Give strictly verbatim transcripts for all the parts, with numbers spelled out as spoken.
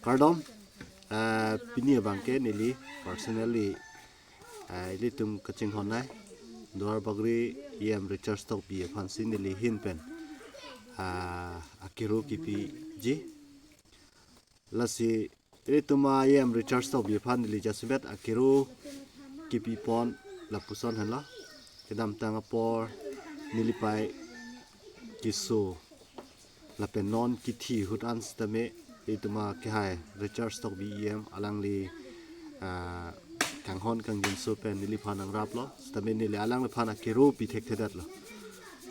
Kardom, ah, pini abangke neli personally, ah, ilitum kachinghon nai Duar Bagori E M Richard Tokbi aphansi neli ahin pen, ah, akero kipiji. Lasi ilitum a E M Richard Tokbi aphan neli jasemet akero kipipon lapuson henlo. Kedamtang apor nelipei keso lapen non kithi ahut an sitame ilitum akehai Richard Tokbi E M alangli, ah, kanghon kangjinso pen neliphan nangraplo. Sitame neli alangliphan akero pi thekthedetlo.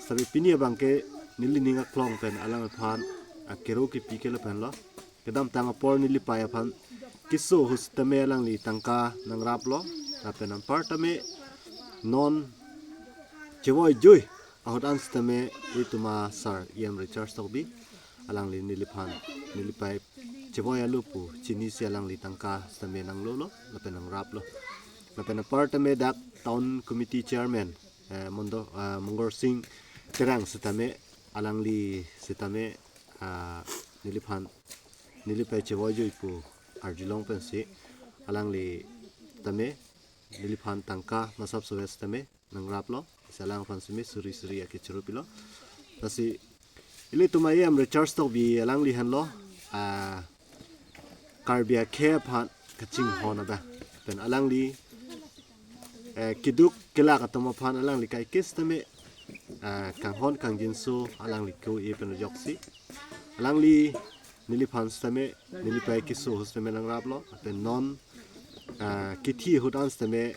Sitame pini abangke neli ning aklong pen alangliphan akero kipi ke lahenlo. Kedamtang apor nelipei aphan keso ahut sitame alangli tangka nangraplo. Lapen anparta me non chevoi jui ahut an sitame ilitum a sir E M Richard Tokbi alangli neliphan, nelipei chevoi alo pu chinisi alangli tangka sitame nanglolo lapen nangraplo. Lapen anparta me dak town committee chairman, eh, Mondo, ah, Mongor Sing Terang sitame alangli sitame, ah, neliphan, nelipei chevoi jui pu arjulong pensi alangli tame neliphan tangka masap sowes tame nangraplo. Lasi alang aphan sitame suri suri akechoro pilo. Lasi ilitum a E M Richard Tokbi alangli henlo, ah, Karbi akhei aphan kachinghon abang. Pen alangli, eh, keduk kelak atum aphan alangli kaike sitame, ah, kanghon kangjinso alangli ko-e pen ajoksi alangli neliphan sitame, nelipei keso ahut sitame nangraplo. Pen non, ah, kithi ahut an sitame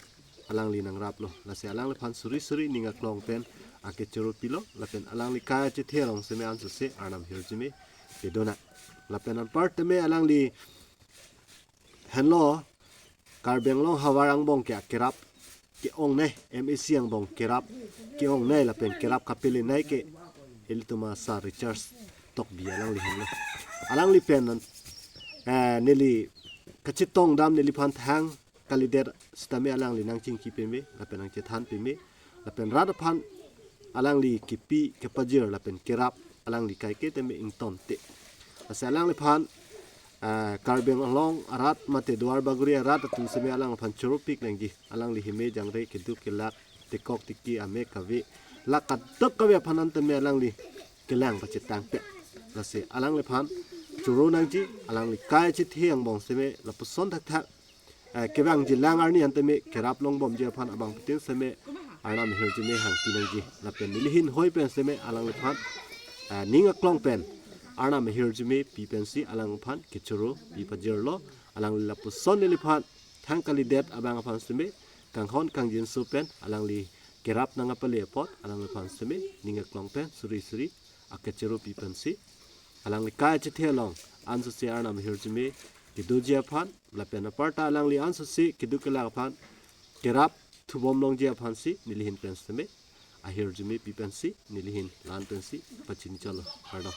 alangli nangraplo. Lasi alangliphan suri suri ning aklong pen akechoro pilo. Lapen alangli kai achethe along sitame ansose Arnam ahirjume pedonang. Lapen anparta me alangli henlo Karbi Anglong havar angbong ke akerap ke-ongnei, M A C angbong kerap ke-ongnei lapen kerap kapelenei ke ilitum a sir Richard Tokbi alangli henlo. Alangli pen, eh, neli kachetongdam, neliphan thang kalidet sitame alangli nangchingki peme lapen nangchethan peme. Lapen rat aphan alangli kipi kepajir lapen kerap alangli kaike tame ingtonte. Lasi alangliphan, ah, Karbi Anglong arat mate Duar Bagori arat atum sitame alang aphan choropik nangji. Alangli heme jangre, keduk kelak, tekok teki, ame kave, lak kadokave aphan an tame alangli kelang pachetangpet. Lasi alangliphan choro nangji, alangli kai achethe angbong sitame lapuson thakthak, eh, kevangji lang arni an tame kerap longbomji aphan abangphutin sitame Arnam ahirjume hangpi nangji. Lapen neli ahin hoi pen sitame alangliphan, eh, ning aklong pen Arnam ahirjume pi pensi alang aphan kechoro pi pajirlo. Alangli lapuson neliphan thang kalidet abang aphan sitame kanghon kangjinso pen alangli kerap nangkapale apot alangliphan sitame ning aklong pen suri suri akechoro pi pensi alangli kai achethe along ansose Arnam ahirjume kedoji aphan lapen anparta alangli ansose keduk kelak aphan kerap thubom longji aphansi neli ahin pen sitame ahirjume pi pensi neli ahin la-an pensi pachini chotlo. Kardom.